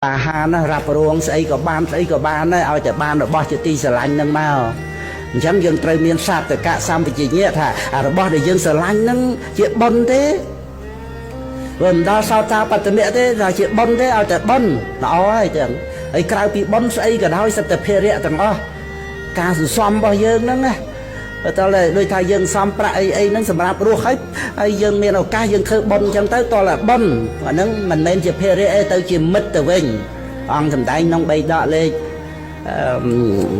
អាហារណារ៉ាប់រងស្អីក៏បានស្អីក៏បានដែរឲ្យតែបានរបស់ជាទីស្រឡាញ់នឹងមកអញ្ចឹងយើងត្រូវមានសតកៈសម្បជញ្ញៈថាអារបស់ដែលយើងស្រឡាញ់នឹងជាបុណ្យទេវាមិនដល់សោតាបត្តមៈទេថាជាបុណ្យទេឲ្យតែបុណ្យល្អហើយទាំងហើយក្រៅពីបុណ្យស្អីក៏ដោយសិតតែភារៈទាំងអស់ការសន្សំរបស់យើងហ្នឹងណាបើតើដូចថាយើងសំប្រាក់អីអីហ្នឹងសម្រាប់រស់ហើយហើយយើងមានឱកាសយើងធ្វើបុណ្យអញ្ចឹងទៅតើបុណ្យអាហ្នឹងមិនមែនជាភារៈទេទៅជាមិត្តទៅវិញអង្គសម្ដែងក្នុងបីដកលេខ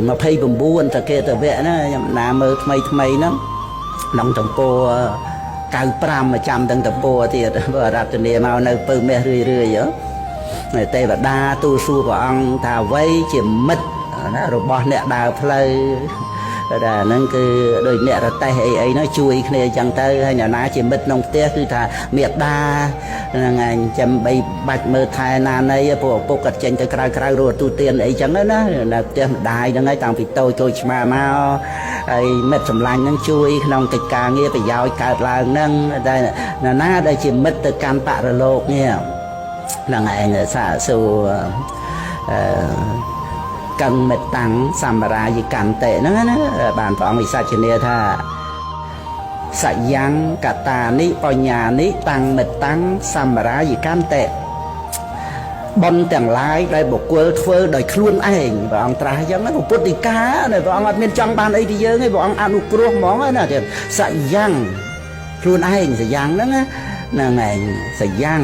29តកេតវៈណាខ្ញុំណាមើលថ្មីថ្មីហ្នឹងក្នុងទំព័រ95មកចាំទាំងទំព័រទៀតបើរតនាមកនៅពៅមាសរឿយរឿយហ៎ទេវតាទូលសួរព្រះអង្គថាអ្វីជាមិត្តណារបស់អ្នកដើរផ្លូវតែហ្នឹងគឺដូចអ្នករទេះអីអីនោះជួយគ្នាអញ្ចឹងទៅហើយអ្នកណាជាមិត្តក្នុងផ្ទះគឺថាមេដាហ្នឹងឯងចាំបីបាច់មើលថែណាណីព្រោះឪពុកគាត់ចេញទៅក្រៅក្រៅរស់ទូទានអីចឹងណានៅផ្ទះម្ដាយហ្នឹងហើយតាំងពីតូចតូចឆ្មាមកហើយមិត្តសម្លាញ់ហ្នឹងជួយក្នុងកិច្ចការងារប្រយោជន៍កើតឡើងហ្នឹងតែណាណាដែលជាមិត្តទៅកាន់បរលោកនេះហ្នឹងឯងសាកសួរអឺកੰមេតាំងសម្រាយកន្តិហ្នឹងណាបានព្រះអង្គវិសាជនាថាសយ៉ាងកតានិបញ្ញានិតាំងមេតាំងសម្រាយកន្តិបុណ្យទាំងឡាយដែលបុគ្គលធ្វើដោយខ្លួនឯងព្រះអង្គត្រាស់អញ្ចឹងណាពុទ្ធិកាណាព្រះអង្គអត់មានចង់បានអីពីយើងទេព្រះអង្គអនុគ្រោះហ្មងណាទៀតសយ៉ាងខ្លួនឯងសយ៉ាងហ្នឹងណាហ្នឹងឯងសយ៉ាង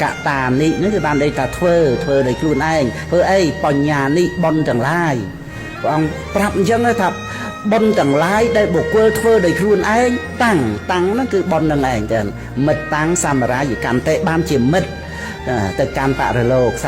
កតានិនេះគឺបានន័យថាធ្វើធ្វើដោយខ្លួនឯងធ្វើអីបញ្ញានិបុណ្យទាំងឡាយព្រះអង្គប្រាប់អញ្ចឹងថាបុណ្យទាំងឡាយដែលបុគ្គលធ្វើដោយខ្លួនឯងតាំងតាំងហ្នឹងគឺបុណ្យនឹងឯងទៅមិត្តតាំងសម្រាយកន្តិបានជាមិត្តទៅកាន់បរលោក។